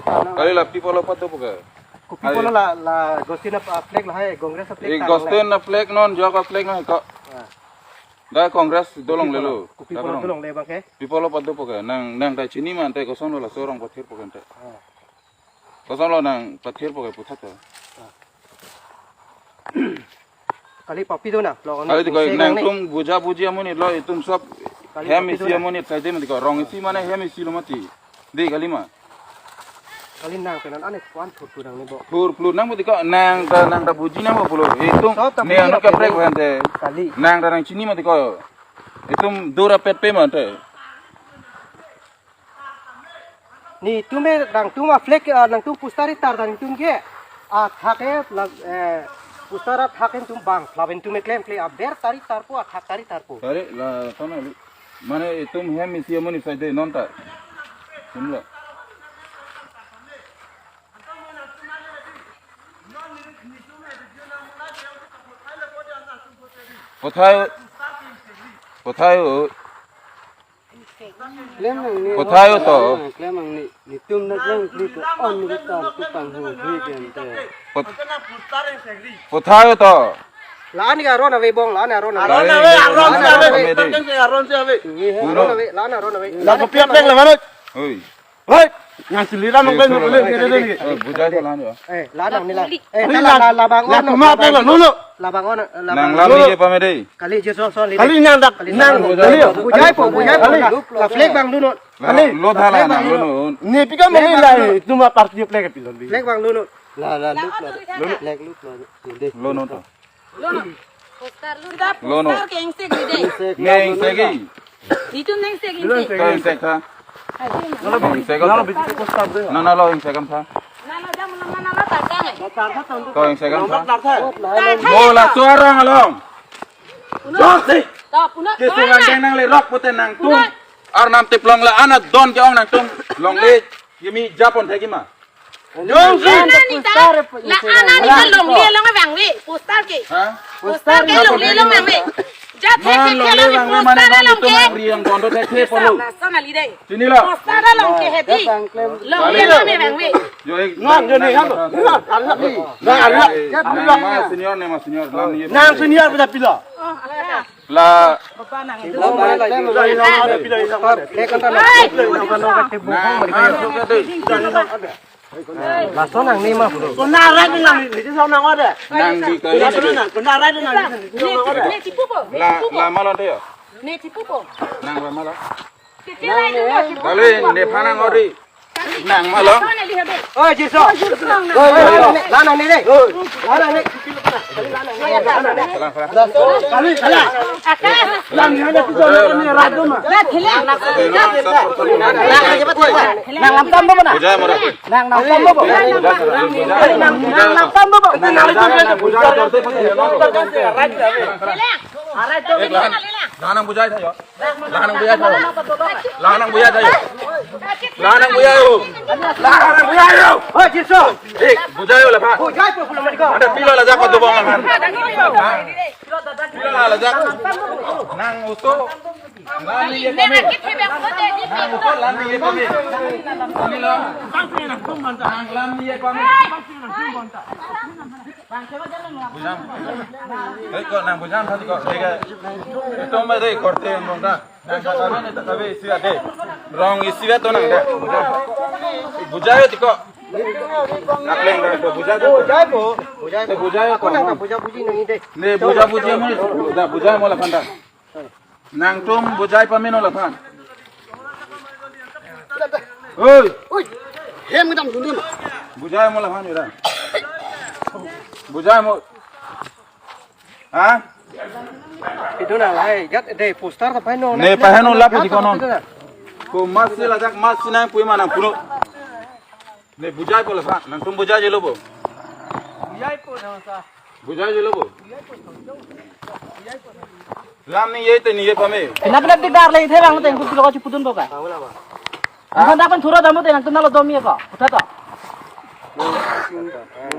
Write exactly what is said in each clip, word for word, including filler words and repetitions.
Kali la pi apotlo pado pu ke? Kopi apotlo la, la Gostin a flag lahai, Congress a flag Eh, ta Gostin a flag non, jok a flag non ko. Ah. Da Congress dolonglelo. Kopi apotlo dolongle abang ke? Pi apotlo pado pu ke? Nang, nang ta chini ma ante, kosonlo laso arong pathir pu ke ante? Ah. Kosonlo nang pathir pu ke puthot ta? Ah. Kali papi do na, lo Kali dei ko, nang nangtum buja buji amonit lo, itum sob kali hem papi do isi na. Amonit saide mati ko, rong isi mane hem isi lo mati. Dei kali ma. Kali nang penan ane kuan thur thur nang ni bo. Thur thur nang mati ko, nang ta, nang ta buji nang bo pulo. Itum sob ta ne buji anu apa kaprek ini? Bhante. Kali. Nang ta nang chini mati ko. Itum dura pet pe mante. Netum me nangtum a flag, ah, nangtum poster ri tar ta netum ke. Athak ke la, eh, poster athak ke netum bang, lapen netum me klemkle aber tari tarpo, athak tari tarpo. Tari la tona li. Mane itum hem isi amonit saide non ta. Simla. Pothai. Pothai. Klem nang ni. Pothai to. Klem nang ni. Netum na klem kli ko on ni ta tu pang hu hui den te. Pot-, pothai to. La-an ke aron ave bong, la-an aron ave. Aron ave, aron ave, aron ave. Aron ave, la-an aron ave. La kopi apleng la mano. Oi. Hei, yang selira nang klem nang klem ni. Eh, bujai jalan ya. Eh, la-an ni la. Eh, Kali la, nang la, la bang la on, tuma la bang la on. Lulu. La bang on, la Nang bang lam on. Ni ye pame dei. Kali je so so li. Kali nang dak, Kali nang, nang kali. Bujai po, bujai po. Kali. La, la flag bang dun non. Kali. Lo thala nang lo non. Ni pika mali la, tuma party flag pilo li. Flag bang dun non. La, la, look la. Flag look la. Dei. Lo non to. Lo non. Poster lo. Lo non. Poster ke ingsek di dei. Ne ingsek i. Netum ne ingsek i. Ko ingsek tha. Ai, Ingsek ko. Poster dei. Na na lo ingsek kam tha. Na na jam na na lo ta jang. Ko ingsek kam tha. Mo laso arong along. Uno. Dok si. Stop, uno. Ke sungan deng nang le rok pute nangtum. Uno. Arnam tiplong la-an adon ke-ong nangtum. Longle. Yemi japon thek i ma. Jongsi. La-an ni ta, la-an ni ta longle along abang ave, poster ke. Ha? Poster ke longle along abang ave. Jat man thek longle thek abang ave, poster mane along ke. Riang kondo thek thek polo. Lason ali dei. Sini lo. Poster along ke hedi. Longle along abang ave. Jo ek. Ngan jo ni ham. Ngan, ngan, ngan. Nang senior ne ma senior lam ni. Nang senior pada pilo. Oh, ala. La. Bapa nang. Lason nang ni ma pulo. Kona rai nang ni, ni so nang ode. Nang di kali. Kona rai nang ni, ni so nang ode. Ne chipu po. La, la malon de yo. Ne chipu po. Nang la malon. Kali ne phanang ori. Nang malon. Oi, Jiso. Oi, oi, oi, la nang ni dei. La nang ni. Kali, kali. Nang ni ada tu nang ni radu ma. Nang lam tam bo na. Bujai mora. Nang lam tam bo. Nang lam tam bo. Bujai dorte pati. Nang bujai tha yo. Lanang bujai tha. Lanang bujai tha. Lanang bujai tha. Lanang bujai tha. Hoi, Jiso. Eh, bujai tha la pha. Bujai po pulo mari ko. Ada pilo la jak ko dobong la pha. Pilo la jak. Nang uso. Nang ni ye kami. Nang uso nang ni ye kami. Kami lo. Nang nang ni ye kami. Bujam. Hei, ko nang bujam tadi ko. Dega. Itu mah deh korte yang bongka. Nang kata mana tak kawin isi ada. Rong isi ada tu nang dah. Bujam. Bujai tiko. Apleng dah tu bujai tu. Bujai po. Bujai po. Bujai ko. Aku nang bujai buji nang ide. Ne bujai buji mana? Dah bujai mula pandang. Nangtum bujai pame non laphan. Oi. Oi. Hem kedam dunia mah. Bujai mo laphan ira. Bujai mo. Ha? Itu na lahai, jat de poster ta paheno. Ne paheno lap di konon. Ko mas si lajak mas si nang pui manang puno. Ne bujai po laphan, nangtum bujai jelo bo. Bujai po na sa. Bujai jelo bo. Lam ni ye te ni ye pame. Pina pina tik dar le the bang teng ku lo ko chipudun bo ka. Ang dak pen thuro damu te nangtum nalo dom ye ko. Utha to.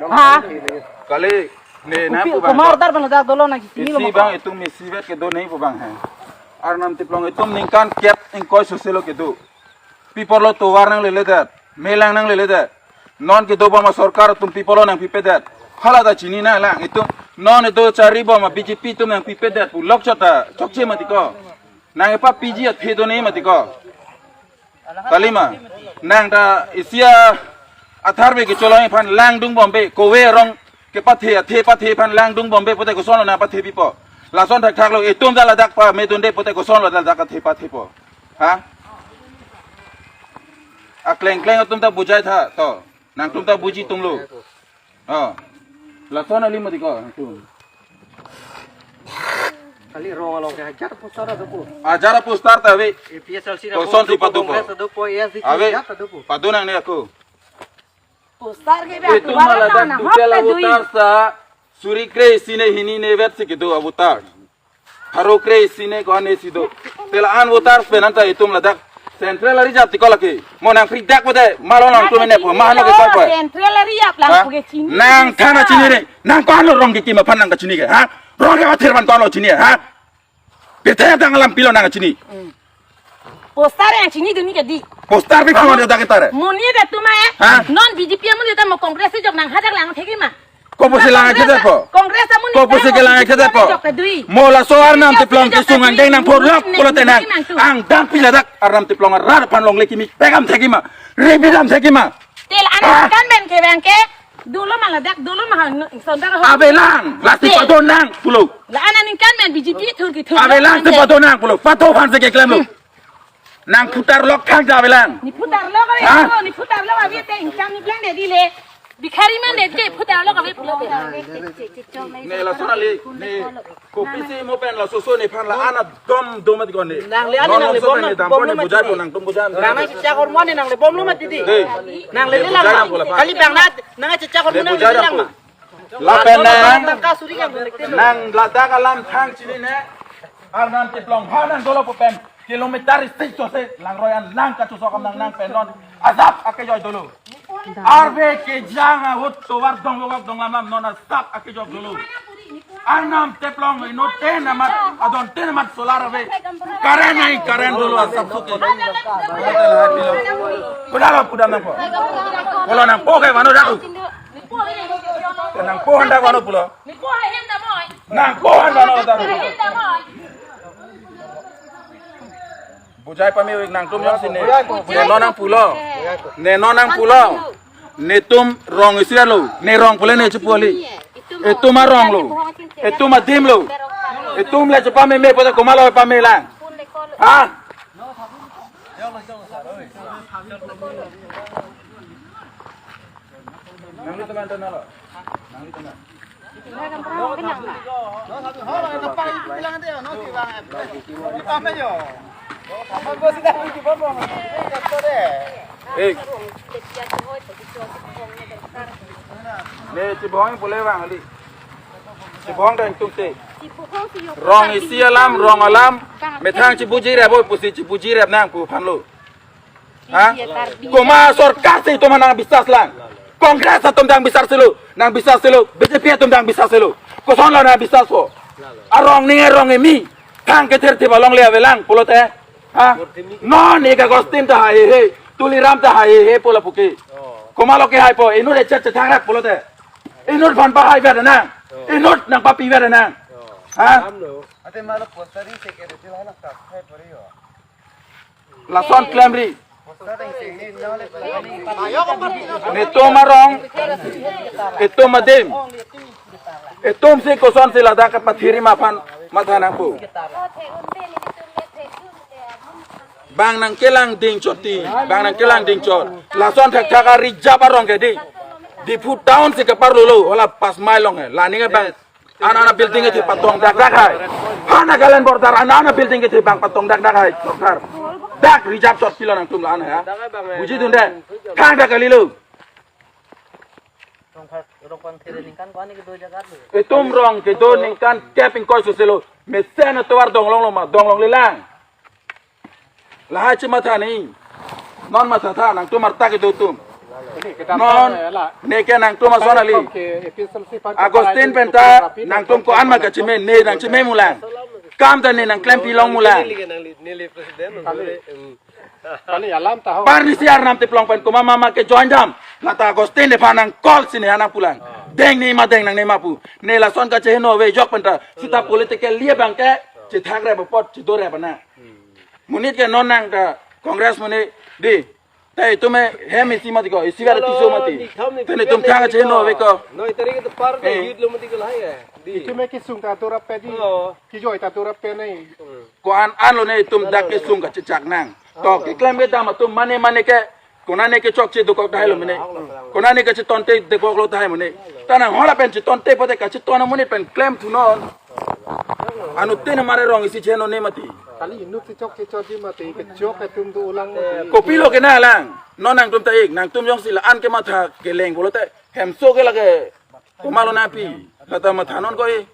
Ha? Kali ne na pu bang. Kumar dar pen dak dolo na kini lo. Isi bang itum isi vet kedo nei pu bang hai. Arnam tiplong itum ningkan kep ingkoi soselo kedo. Pi apotlo tovar nanglele det. Melang nanglele det. Non kedo bom asorkar atum pi pulo nangpipedet. Hala ta chinine lang. Itum non kedo chari bom a B J P atum nangpipedet pu lok chot ta chokche mati ko. Nang epa P G athe done mati ko. Kalima. Nang ta isi athar ave kecholong aphan langdun bombe. Kove arong kepathe, athe pathe aphan langdun bombe pote kosonlo nangpathe pipo. Lason thakthak lo, itum ta ladak pamedunde pote kosonlo ladak athe pathepo. Ha? Akleng kleng atum ta bujai tha to. Nangtum ta buji tunglo. Oh. Lason kali mati ko nangtum. Kali rong along ke hajar poster adopo. Hajar poster ta ave. A P H L C na koson adopo, si padu po. Congress adopo, A S D C Ave. Hajar adopo. Padu nangne ako. Poster ke ba itum tu ladak na tu hop tela ta dui. Voter sa suri kre-isi ne hini ne vet si kedo a voter. Pharo kre-isi ne ko-an ne si do. Tela an voter pen anta itum ladak. Central ari jati ko lake. Mo nangprik dak pote. Malo nangtum ne po. Mahano ke ko po. Central ari ap lang. Ha? Puke chini. Nang thana chinine. Nang ko-anlo rong kekim aphan nang kachini ke. Ha? Rong ke athir aphan ko-anlo chini. Ha? Pithe dang alam pilo nang chini. Poster yang chinidunde ke di. Poster bi phang ada kita re. Monit atum eh. Ha? Non B J P amonit ta mo Congress si jok nang hajar lang thekji ma. Kopusi lang ke po. Congress amonit. Kopusi ke lang ke po. Jok ta dui. Mo laso Arnam Teplong kesung angdeng nang porlok pulote nang. Angdeng pi ladak Arnam Teplong arat aphan longle kimi pekam thekji ma. Rebidam thekji ma. Tela an kan men ke bang ke. Dolo ma ladak, dolo ma ha, sondar ho. Avelang, lasi Te. Pado nang pulo. La an aningkan men B J P thur kethur. Avelang, si pado nang pulo. Pado aphan si keklem lo. Nang putar lok thang ja avelang. Ne putar lok ave, Ha? Ne putar lok ave te ingkam ne blang de dile. Bikhari man de ke putar lok ave pulo. Ne lason kali, ne kopisi mo pen laso so nephan la an adom dom mati ko ne. Nangle an nangle bom nang, bom lo mati ne. Nang nang chechak hormu ne nangle bom lo mati di. Dei. Nangle le lang. Kali bang nat, nang chechak hormu nang le lang. Lapen nang, nang ladak alam thang chinine. Arnam Teplong ha nang dolo pu pen. Kilometer isi chose langroi an lang kachosok am nang nang pen non. Asap akejoi dolo. Arve kejang ahut tovar dong logak dong lamlam non asap akejok dolo. Arnam Teplong inut ten amat adon ten amat solar ave. Karen nai karen dolo asap soke. Pudalo pudam nangpo. Pulo nangpo ke mano daku. Nangpo handa mano pulo. Nangpo handa mano daku. Bujai pame nangtum jongsi ne. Ne non nangpulo. Ne non nangpulo. Netum rong isi lo. Ne rong pule ne chepu kali. Itum arong lo. Itum adim lo. Itum le chepameme pote komatlo pame lang. Ha? Nangli teman teman lo. Nangli teman. Eh. Ne chibong pule bang ali. Chibong dang tumte. Rong isi alam, rong alam. Methang chibuji rep oi pusi chibuji rep nang pu aphan lo. Ha? Komat sorkar si itum nang bisas lang. Congress atum dang bisas selo, nang bisas selo, B J P atum dang bisas selo. Kosonlo nang bisas ko. Arong ning arong emi. Thang kether thip along le avelang pulote. Ha? Non ik Agustin ta hai he. Tuliram ta hai he pulo puke. Komatlo ke hai po. Inut echet chetang rak pulote. Inut aphan pahai vet nang. Inut nangpapi vet nang. Ha? Ate malo postering secretary la na tak hai pori ho. Lason klemri. Netum arong, itum adim. Itum si kosonsi ladak kepathiri ma aphan matha nangpo. Bang nangkelang dingchot ti, bang nangkelang dingchot. Lason thakthak ari jap arong ke di. Diphu town si keparlo lo, hala pas mai long he. Lani ke bang Ana ana building kethe patong dak dak hai. Hana Nagaland border ana ana building kethe bang patong dak dak hai. Sorkar. Dak reserve chot pilo nangtum la ana ya. Bujidunde. Thang dak kalilo. Itum rong kedo ningkan kep ingkoi soselo. Mesen atovar donglonglo ma, donglongle lang. Lahai chematha ni. Non mathatha nangtum arta kedo atum. Non neke nangtum ason kali. Agustin penta nangtum ko-an ma kacheme, ne nangcheme mulang. Kam ta ne nangklempi long mulang. Neli, neli president, neli, em, Kali alam ta ho. Parnisi arnam teplong pen komat mama ke join dam. Lata Augustine nephan nang call si ne nang pulang. Deng ne ma deng nangne ma pu. Ne lason kacheheno ave jok penta. Sita political liye bang ke. Chethak rep apot chedor rep na. Monit ke non nang ta Congress monit dei. Te itum hem isi mati ko, isi kar tiso mati. Te ne itum thang kacheheno ave ko. Noi tarik itu par Eh. Youth lo mati ko lahai ya. Dei. Itum ke sung ta atur ape dei. Oh. Kijoi ta atur ape nai. Ko-an an lo ne itum dak kesung kachechak nang. To keklem kedam atum mane mane ke. Konane kechokche dokok tahai lo mene. Konane kachetonte dokok lo tahai mene. Ta nang hol apen chetonte pote kacheton amonit pen klemthunon. Anuttin amare rong isi cheno ne mati. Kali inut si chokche chotji mati, kechok atum do ulang mati. Kopilo ke na lang. Non nangtum ta ik, nangtum jongsi la-an kematha keleng pulote. Hemso ke lake. Komat lo napi, lata mathanon ko e.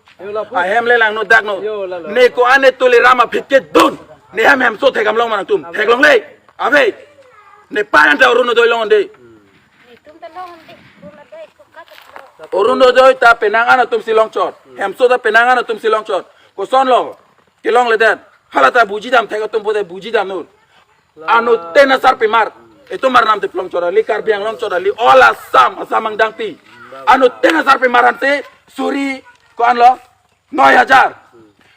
Ahem le lang no dak no. Ne ko-an ne Tuliram aphi kedun. Ne hem hemso thekdam long ma nangtum. Theklongle. Ave. Ne paran ta Orunodoi longle. Orunodoi ta penang an atum si longchot. Hemso ta penang an atum si longchot. Koson lo. Kelongledet. Hala ta buji dam thek atum pote buji dam nur. Anuttin asarpimar. Itum arnam teplong chot kali, Karbi Anglong chot kali, all Assam, Assam angdangpi. Anuttin asarpimar ansi suri ko-an lo? Noi hajar.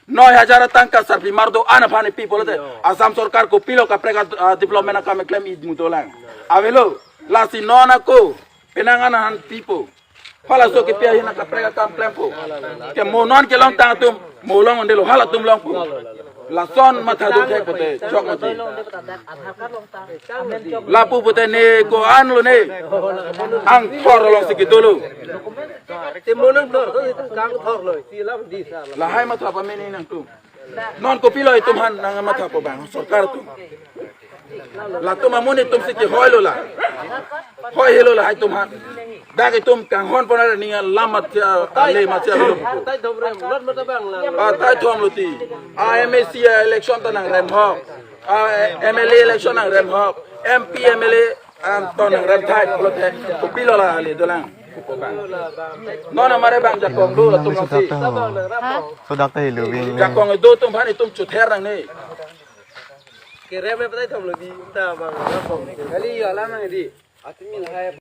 Noi hajar atangka sarpimar do-an aphan ipi pulote. Assam sorkar kopilo kaprek a, ah, development akam keklem imu dolang. Avelo, lasi non ako, penang an aphan pipo. Halaso kepi ahin kaprek akam klempo. Ke mo non kelong tang atum, mo longle lo halatum longpo. Lason matha do thek pote, chok mati. Lapu pote ne ko-an lo ne. Angthor along si kedo lo. Te mo nangthor, to itum kangthor lo, si lam dei sa. Lahai matha pamene nangtum. Non kopilo itum aphan nang matha po bang, sorkar atum. Latum amonit atum si kehoi lo la. Hoi helo lahai atum aphan. Dak itum kanghon pon aning alam matha, ale matha lo. Tai thom rem, lot mata bang la. Ah, tai thom lo ti. Ah, M A C election ta nangrem hok. Ah, M L A election nangrem hok. M P, M L A, ah, to nangrem thai pulote. Kopilo la ale dolang. Non amare bang jakong do latum si. Sodak ta helo bing. Jakong do atum aphan itum chother nangne. Kerem e patai thom lo dei, ta bang. Kali alam nang dei. Ati mil hai.